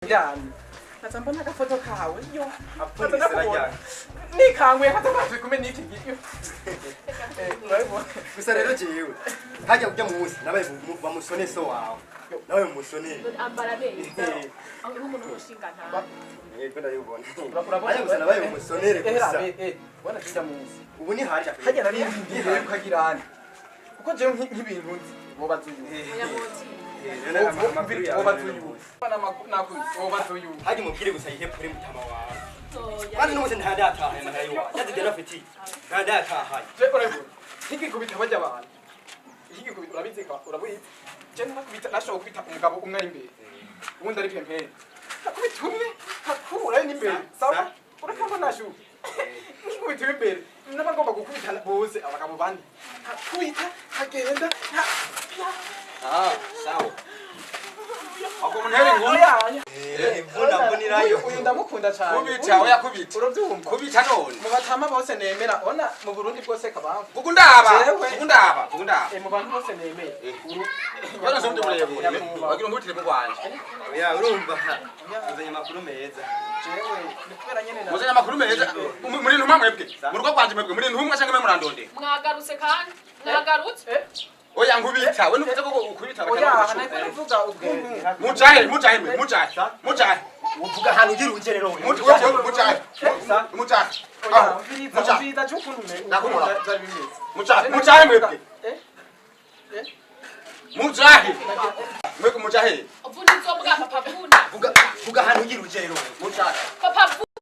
Ndyamye nkaza mbona agafoto kawe yo. Apfundise Nkaza ndakubona. rajyana. Nikanguye nkaza mbona turi kumwe n'iki gihe. Urabibona? Gusa rero jewe hajya ujya munsi nabaye bamusone so wawe nawe musonere. Ambara neza aho nk'umuntu w'umushinga ntawe. Yego, ndabibona. Urabona? Hajya gusa nabaye umusonere gusa. Ubona tujya munsi. Ubu ni hajya. Hajya nari ndindiriye ukagira hane kuko jewe nk'ibintu nzi wobaza uyu. Munyamunsi. Wobaza uyu, wobaza uyu. Hajya umubwire gusa yihe pure mutama wawe. Oya. Kandi n'umunsi ntandatahaye amahera y'iwawe yazize nafitiye ntandatahaye. Je urabibona nk'igikubita bajya abantu nk'igikubita, urabizi urabizi, je nakubita, nashobora gukubita umugabo umwe ari imbere, uwundi ari pempeni, nakubita umwe nkakurayo n'imbere. Sawa, ureka ngo nashuke nkikubita imbere naba ngomba gukubita bose, abagabo bane nkakubita nkagenda. Ah, sawa. Ahubwo muntere inkuru. Oya. Imvuna mvunirayo. Uyu ndamukunda cyane. Kubita, oya, kubita. Urabyumva? Kubita none. Mu batama bose nemera, ona mu Burundi bwose kabaho. Vuga undaba. Jewe. Vuga undaba, vuga undaba. Mu bantu bose nemera. Bwana se ndi muremure. Nyakubahwa. Wagira ngo mu rwanje. Oya, urumva uzanye amakuru meza. Jewe ni kubera nyene na Muzanye amakuru meza. Muri ntumwa mwebwe. Mu rugo rwanje mwebwe muri ntumwa cyangwa mwe murandondera? Mwagarutse kandi mwagarutse. Eh? Oya, nkubita. We nuvuze ko ukubita. Oya, nako navuga ukuntu. Mujahe, mujahe mwe, mujahe. Mujahe. Uvuga ahantu ugira uje rero. Mujahe, mujahe. Mujahe. Oya. Aho. Umviriza. Mujahe. Umviriza cy'ukuntu me Nakubona. byari bimeze. Mujahe, mujahe mwebwe. Eh? Eh? Mujahe. Mwebwe mujahe. Vuna izo mbwa, papa, vuna. Vuga, vuga ahantu ugira uje rero. Mujahe. Papa.